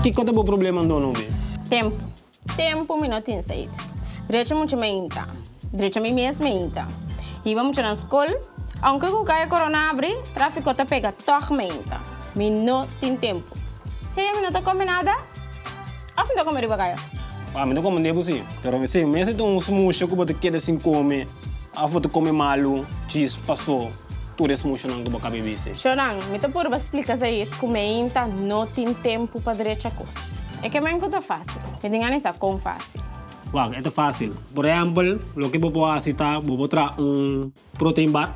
Kiko ta bo problema anto Nobi? Tempu. Tempu mi no tin Said. Drecha mucha meinta. Drecha mi mes meinta. Hiba mucha na skol. Aunke ku kaya korona abri, trafiko ta pega tòg meinta. Mi no tin tempu. Sea mi no ta kome nada òf mi ta kome riba kaya? Ah, mi ta kome bo si. Pero si mester ta un smusha ku bo ta keda sin kome òf bo ta kome malu djis pasó tur e smushanan ku bo kaba bisa. Shonan, mi ta purba splika Said ku meinta no tin tempu pa drecha kos. E ke men ku ta fásil. Mi tin gana di sa kon fásil. Wak, e ta fásil. Por ehèmpel, loke bo por hasi ta bo por traha un protein bar,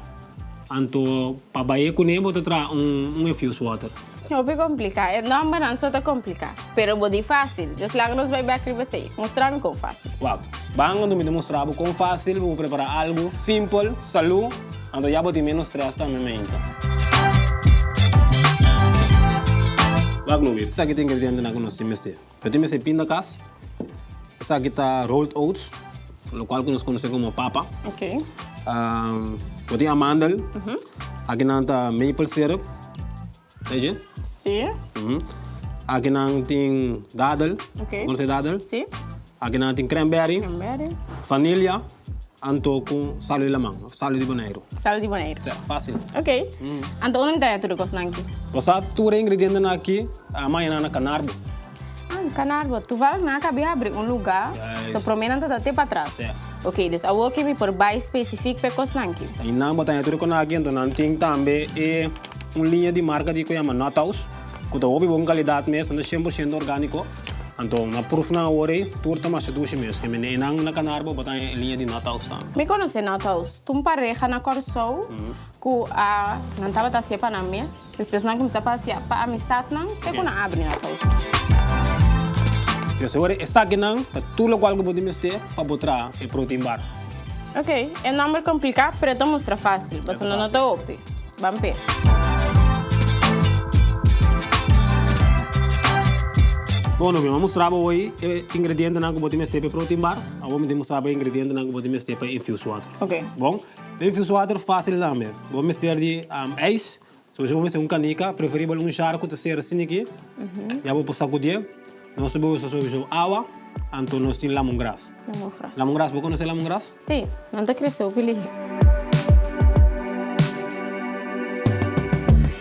anto pa bai kuné bo ta traha un infused water. Hopi kompliká. E nòmbernan so ta kompliká. Pero bo di fásil. Dus laga nos bai bèk riba esei. Mustra mi kon fásil. Wak, ban anto mi ta mustra bo kon fásil bo por prepará algu simpel, salú, anto ya bo tin ménos strès tambe mainta. Wak, Nobi, esaki ta ingredientenan ku nos tin mester. Yo tin mester pindakaas. Esaki ta rolled oats, lokual ku nos konosé komo papa. Ok. Bo tin amandel. Akinan ta maple syrup. Weet je? Si. Akinan tin dadel. Ok. Bo konosé dadel? Si. Akinan tin cranberry. Cranberry. Vanilla. Anto ku salu di laman, of salu di Boneiru. Salu di Boneiru. Si, fásil. Ok. Anto unda mi ta haña tur e kosnan aki? Bo sa tur e ingredientenan aki a mañana na Canarbo. Ah, Canarbo. Toevallig nan a kabi habri un lugá, so promé nan ta ta te patras. Si. Ok, dus awor ke mi por bai spesifik pa e kosnan aki. Einan bo ta haña tur e kosnan aki, anto nan tin tambe e un liña di marka di ku yama Nuthouse. Ku ta hopi bon kalidat mes, nan ta 100% orgániko. Anto na pruf nan awor ei, tur ta masha dushi mes. Ke mende einan na Canarbo bo ta haña e liña di Nuthouse tambe. Mi konosé Nuthouse. Ta un pareha na Kòrsou ku a nan tabata hasié pa nan mes. Despues nan kuminsá pa hasié pa amistatnan te ku nan abri Nuthouse. Pues awor esakinan ta tur lokual ku bo tin mester pa bo traha e protein bar. Ok, e nòmber kompliká pero e ta mustra fásil, pasobra no ta hopi. Ban p'e. Bon, mi a mustra bo hoy e ingredientenan ku bo tin mester pa e protein bar. Awor mi tin mustra bo e ingredientenan ku bo tin mester pa e infused water. Ok. Bon, pa e infused water fásil tambe. Bo mester di ijs, sowieso bo mester un kanika, preferibel un jar ku ta sera asina aki. Ya bo por sakudié. Nos ta bai usa sowieso awa, anto nos tin lamongras. Lamongras. Lamongras, bo konosé lamongras? Sí, nan ta krese hopi lihé.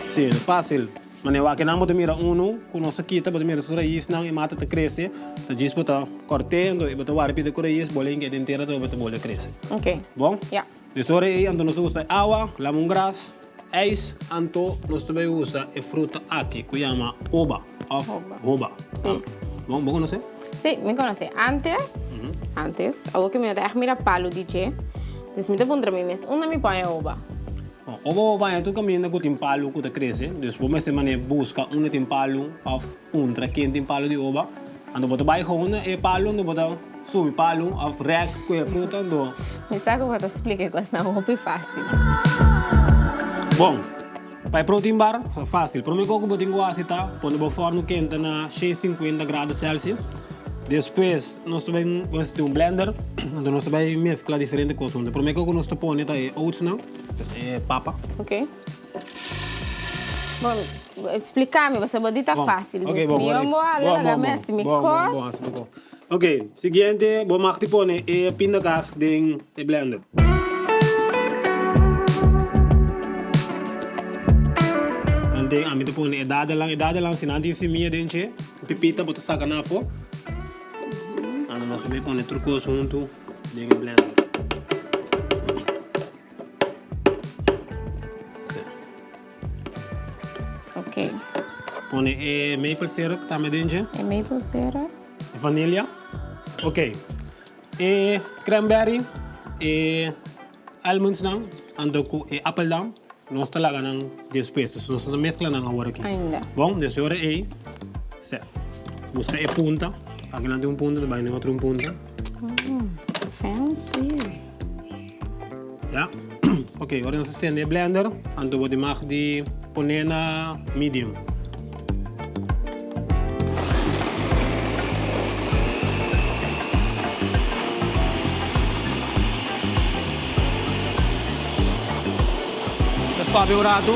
Sí, fásil. Manera wak nan bo ta mira unu ku nos a kita, bo ta mira su raisnan, e mata ta krese. Ta djis bo ta kòrt'é, anto bo ta wara pida ku rais, bo lenga e den tera, anto bo ta bolbe krese. Ok. Bon? Ya. Des ora ei anto nos ta usa awa, lamongras, ijs, anto nos ta bai usa e fruta aki ku yama oba òf hoba. Sí. Bon, bo konosé? Sí, mi konosé. Antes, antes, awor ku mi no ta ègt mira palu di dje, dus mi ta puntra mi mes, unda mi pon e oba? Bon, oba bo baña tur kaminda ku tin palu ku ta krese, dus bo mester manera buska unda tin palu òf puntra ken tin palu di oba. Anto bo ta bai gewoon na e palu anto bo ta subi palu of rek ku e fruta anto. Mi sa ku bo ta splika e kosnan hopi fásil. Bon, pa e protein bar ta fásil. Promé kos ku bo tin ku hasi ta pone bo fòrnu kenta na 150 grado Celsius. Despues nos ta bai nos tin un blender anto nos ta bai meskla diferente kos huntu. Promé kos ku nos ta pone ta e oatsnan, e papa. Oke. Bon, splika mi, pasobra bo di ta fásil. Ok, bon, Mi bo hala laga mi hasi mi kos. Ok, siguiente, bo mag di pone e pindakaas den e blender. Dan den ami ta pone e dadelan. E dadelan si nan tin simia den dje, pipita bo ta saka nan afó. Anto nos ta bay pone tur kos huntu den e blender. Ok. Pone e maple syrup tambe den dje. E maple syrup. E vanilla. Ok. E cranberry, e almonds nan, anto ku e appeldan, nos ta laga nan despues. Dus nos no ta mezcla nan awor aki. Ainda. Bon, dus e ora ei, se. Buska e punta. Aki nan tin un punta, ta bai den otro un punta. Fancy. Ya. Ok, ora nos a sende e blender, anto bo tin mag di pone na medium. Ta stop e un ratu.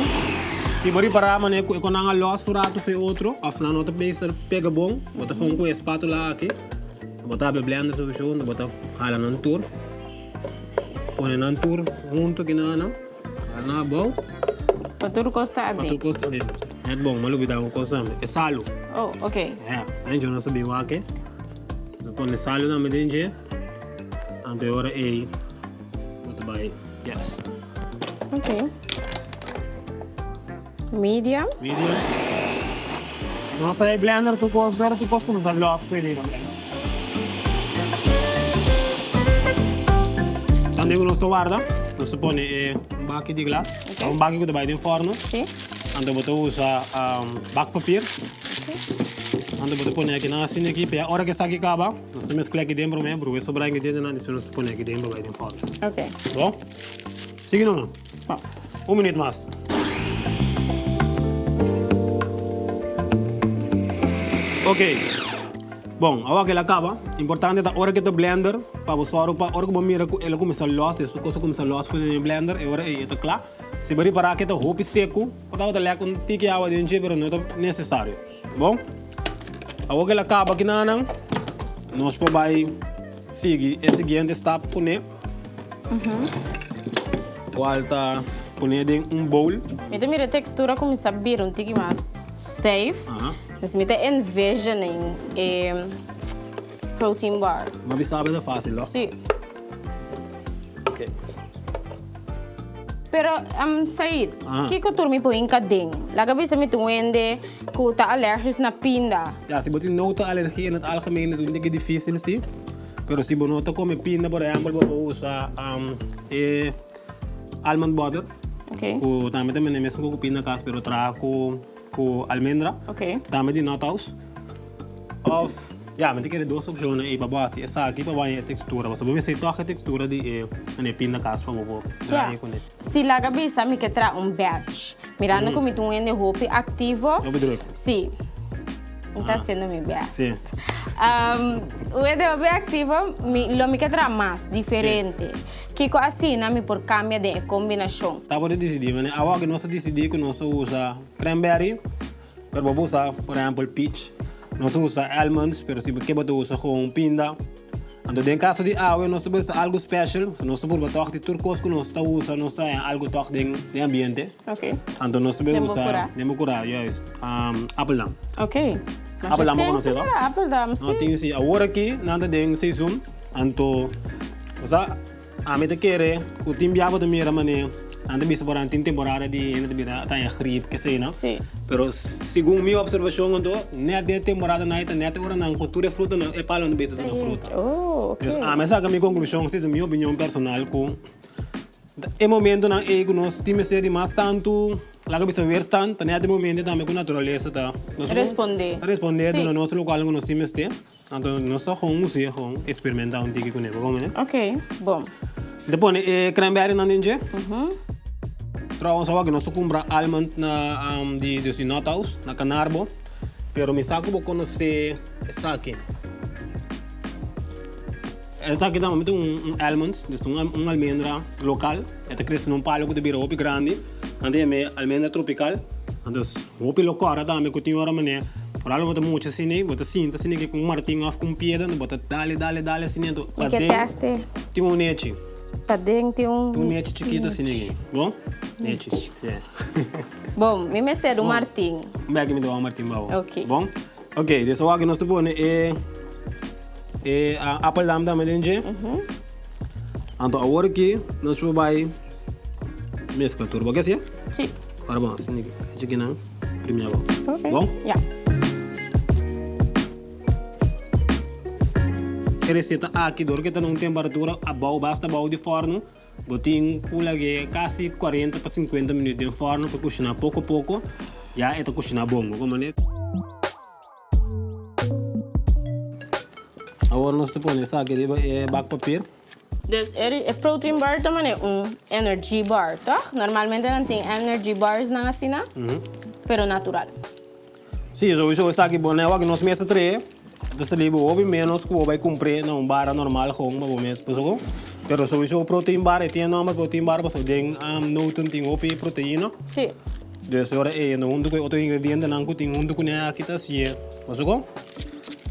Si bo ripará manera ku e kon nan a lòs un ratu for e otro òf nan no ta mester pega bon, bo ta hon ku e spatula aki, bo ta habri blender sowieso, bo ta hala nan tur, pone nan tur huntu kinan, hala nan abou. Pa tur kos ta aden. Pa tur kos ta aden. Net bon, mi a lubidá un kos tambe, e salu. Oh, ok. Ya, anto nos a bin wak e. Nos a pone salu tambe den dje, anto e ora ei bo ta bai, yes. Ok. Medium. Medium. Nos ta e blender tur kos, pero tur kos ku nos ta lòs for di blender. Tambe ku nos ta warda, nos ta pone e baki di glas. Ok. Un baki ku ta bai den fòrno. Si. Anto bo ta usa bakpapier. Ok. Anto bo ta pone akinan asina aki, pa ya ora ku esaki kaba, nos ta meskla aki den promé, bruha e sobra ingredientenan, despues nos ta pone aki den pa bai den fòrno. Ok. Bon? Sigui numa. Un minuut mas. Ok. Bon, awor ku el a kaba, importante ta ora ku e ta blender, pa bo sòru pa ora ku bo mira ku el a kuminsá lòs, des su kos a kuminsá lòs for den e blender, e ora ei e ta kla. Si bo ripará ku e ta hopi seku, bo tabata lèk un tiki awa den dje, pero no ta nesesario. Bon, awor ku el a kaba kinanan, nos por bai sigui e siguiente stap kuné. Cual ta pone den un bowl. Mi ta mira e textura cuminsa bira un tiki mas stijf. Dus mi ta envisioning e protein bar. Ma bisa ta facil lo? Si. Ok. Pero Said, kiko tur mi por hinca den? Laga bisa mi tin wende cu ta alergisch na pinda. Ya, si bo tin nota alergia in het algemeen is un tiki dificil si. Pero si bo no ta come pinda por ehempel bo por usa e almond butter. Okay. Cu tambe ta mende mesun cu pinda cas pero traha cu cu almendra. Okay. Tambe di Nuthouse. Of ya mi ta kere dos opcionnan ey pa bo haci esaki pa bo haña e textura pasobra bo mester toch e textura di e e pinda cas pa bo por draai cune. Si laga bisa mi ke traha un batch. Mirando cu mi ta un hende hopi activo. Hopi druk. Si. Mi ta haciendo mi best. Si. Un hende hopi activo, mi, lo mi ke traha mas, diferente. Kico asina mi por cambia den e combinacion? Ta por dicidi, manera awor cu nos a dicidi cu nos ta usa cranberry, pero bo por usa por ehempel peach. Nos a usa almonds, pero si bo ke bo ta usa gewoon pinda. Anto den kaso di awe nos ta bisa algu special, so nos ta purba tòg di tur kos ku nos ta usa nos ta haña algu tòg den den ambiente. Ok. Anto nos ta bin Den bo usa kurá. den bo kurá, juist, apeldam. Ok. Masha Apeldam bo tempu konosé tòg? mira apeldam, si. No tin si. Awor aki nan ta den seizoen, anto bo sa Ami ta kere ku tin bia bo ta mira manera nan ta bisa por nan tin temporada di hende ta bira ta haña grip kesei no. Sí. Pero segun mi observashon anto nèt den e temporada nan ta nèt e ora nan ku tur e frutanan e palonan ta bisa ta na fruta. Oh, ok. Dus ami a saka mi konklushon, esei ta mi opinion personal ku e momentonan ei ku nos tin mester di mas tantu laga bisa weerstand ta nèt e momento tambe ku naturalesa ta Respondé. Ta respondé Sí. duna nos lokual ku nos tin mester. Anto nos ta gewoon us'é gewoon experimenta un tiki kuné, bo komo ne? Ok, bon. Mi ta pone e cranberry nan den dje. Trouwens awor nos ta kumpra almond na di dus di Nuthouse na Canarbo, pero mi sa ku bo konosé esaki. Esaki ta un almond, dus un almendra lokal. E ta krese na un palo ku ta bira hopi grandi. Nan ta yam'é almendra tropikal. Anto hopi lo kòrda tambe ku tin ora manera ora bo ta mucha asina bo ta sinta asina ku un martin òf ku un piedra bo ta dale dale dale asina anto paden tin un nechi. Paden tin un. Tin un nechi chikitu asina aki. Bon? Nechi, si. Bon, mi mester di un martin. Un bèki mi ta wak un martin pa bo. Ok. Bon? Ok, des awor nos ta pone e e apeldam tambe den dje. Anto awor aki nos por bai mezcla tur. Bo ke hacié? Si. Ora bon, asina aki. Echa kinan primero bo. Ok. Bon? Ya. E receta aki dor ke ta na un temperatura abou, basta abou di forno, Bo tin ku lag'é kasi kuarenta pa sinkuenta minüt den fòrnu pa kushiná poko poko, ya e ta kushiná bon. Bo komo ne? Awor nos ta pone esaki riba e bakpapir. Dus e protein bar ta manera un energy bar, tòg? Normalmente nan tin energy bars nan asina, pero natural. Sí, sowieso esaki bo ne wak nos mes ta trae, ta sali bo hopi menos ku bo bai kumpr'é na un bara normal gewoon pa bo mes pasobra. Pero sowieso protein bar e tin e nomber protein bar pasobra den noten tin hopi proteina. Sí. Dus ora e no huntu ku e otro ingredientenan ku tin huntu kuné aki ta hasié, bo sa kon?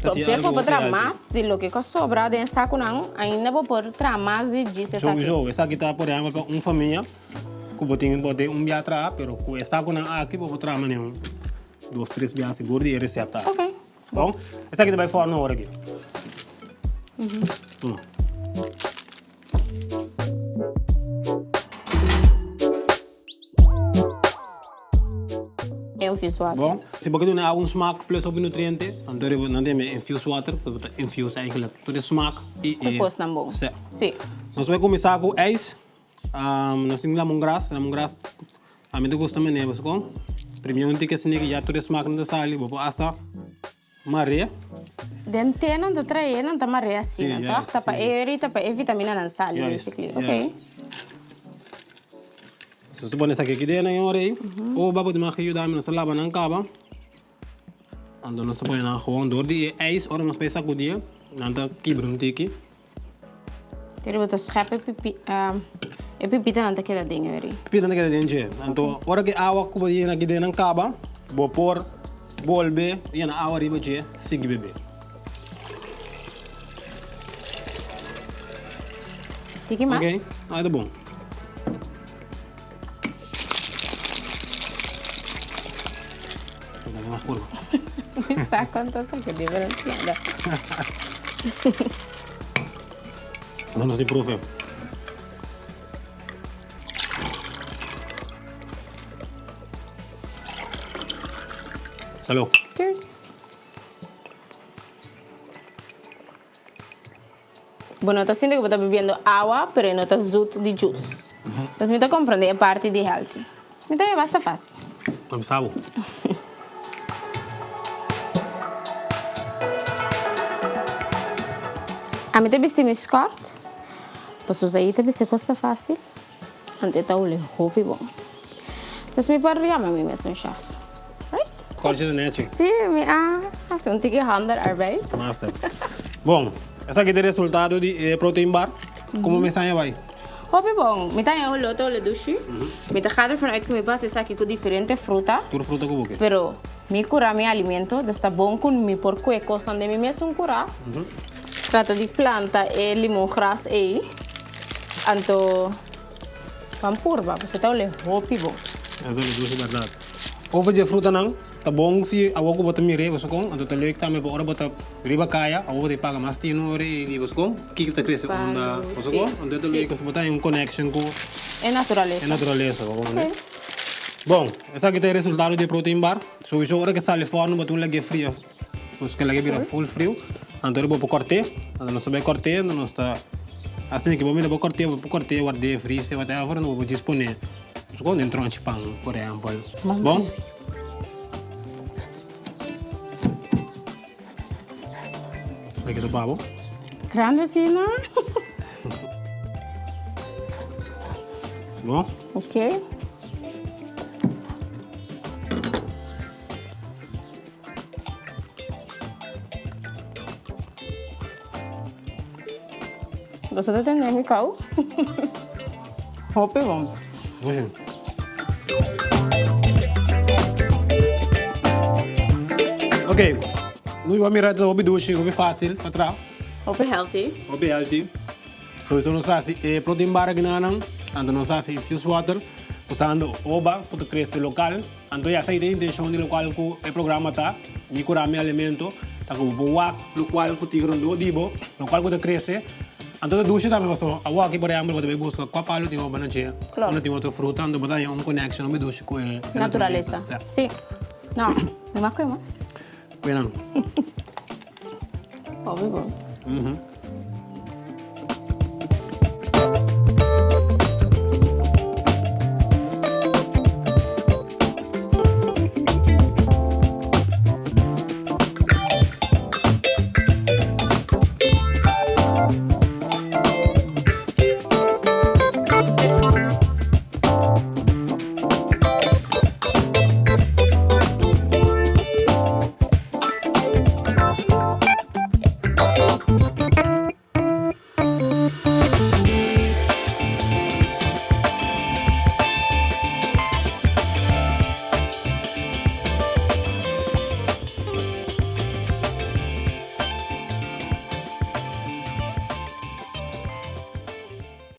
Ta hasié algu bo por traha mas di loke ku a sobra den e sakunan, ainda bo por traha mas di djis esaki. Sowieso, esaki ta por ehèmpel pa un famia ku bo tin bo den un bia traha, pero ku e sakunan aki bo por traha manera un dos tres bia sigur di e resèpta aki. Ok. Bon, esaki ta bai fòrno ora aki. Tuma. Infuse water. Bon, si bo ke duna awa un smaak plus hopi nutriente, anto riba nan tin infuse water, ku ta infuse eigenlijk tur e smaak i e. Ku kosnan bon. Si. Si. Nos bai kuminsá ku ijs. Nos tin lemongras, lemongras ami ta gusta manera pasobra primero un tiki asina ya tur e smaaknan ta sali, bo por hasta. Marea. Den te nan ta trae nan ta marea asina Sí, toch? juist, Ta pa sí. e rita pa e vitaminanan sali Juist, basically. juist. Ok. So ta pone esaki aki den nan ora ei. O babo di mag yuda mi nos ta laba nan kaba. Anto nos ta pone nan gewoon door di e ijs ora nos bai sakudie nan ta kibra un tiki. Pero bo ta schep e pipi, e pipitanan ta keda den eri. Pipitanan ta keda den dje. Anto ora ku e awa ku bo yena aki den nan kaba, bo por bolbe yena awa riba dje sigui bebe. Tiki mas? Ok, ai ta bon. Mi sa kon ta saka di pero nada. Nos tin profe. Salud. Cheers. Bo no ta sinti ku bo ta bibiendo awa, pero e no ta zoet di juice. Dus mi ta komprende e parti di healthy. Mi ta haña basta fásil. Ta bisa bo. Ami ta bisti mi skòrt, pasobra ei ta bisti kos ta fásil, anto e ta hule hopi bon. Dus mi por yama mi mes un chef, right? Kòrtje ta nechi. Sí, mi a hasi un tiki handarbeid. Master. Bon, esaki ta e resultado di e protein bar. Komo mi saña bai? Hopi bon. Mi ta haña un lote ole dushi. Mi ta gaat ervan uit ku mi por hasi esaki ku diferente fruta. Tur fruta ku bo ke. Pero mi kura mi alimento, dus ta bon ku mi por kue kosnan den mi mesun kura. Trata di planta e limongras ei. Anto Ban purba, pasobra ta ole hopi bon. Eso ta dushi berdad. Over dje frutanan, ta bon si awor ku bo ta mir'é boso kon, anto ta leuk tambe pa ora bo ta riba kaya, awor bo ta paga mas tinu ora e di boso kon, kiko ta krese unda boso kon, anto ta leuk pasobra bo ta haña un connection ku E naturalesa. E naturalesa, bo comprende? Bon, esaki ta e resultado di e protein bar. Souiso ora ke sali fòrno bo tin un lag'é fria. Nos ke laga bira full friu, anto bo por kort'é, anto nos ta bai kort'é, anto nos ta asina ke bo mira bo kort'é, bo por kort'é ward'é fris'é whatever, anto bo por djis pone den tronchi pan por ehèmpel. Bon? Esaki ta pa bo. Grande asina. Bon? Ok. Boso ta tende mi kou? Hopi bon. Dushi. Ok, nu a mira ta hopi dushi, hopi fácil pa traha. Hopi healthy. Hopi healthy. Sowieso nos a hasi e protein bar akinanan, anto nos a hasi infused water usando oba ku ta krese lokal. Anto ya esaki ta e intencion di locual cu e programa ta, mi cura mi alimento, ta cu bo por wak locual cu tin rondó di bo, locual cu ta crece. Anto ta dushi tambe pasobra awor aki por ehempel bo ta bay busca cua palo tin hopi na dje, unda tin otro fruta, anto bo ta haña un conection hopi dushi cu e naturalesa. Si. No, mi mas cu e mas. Cuinan. Hopi bon.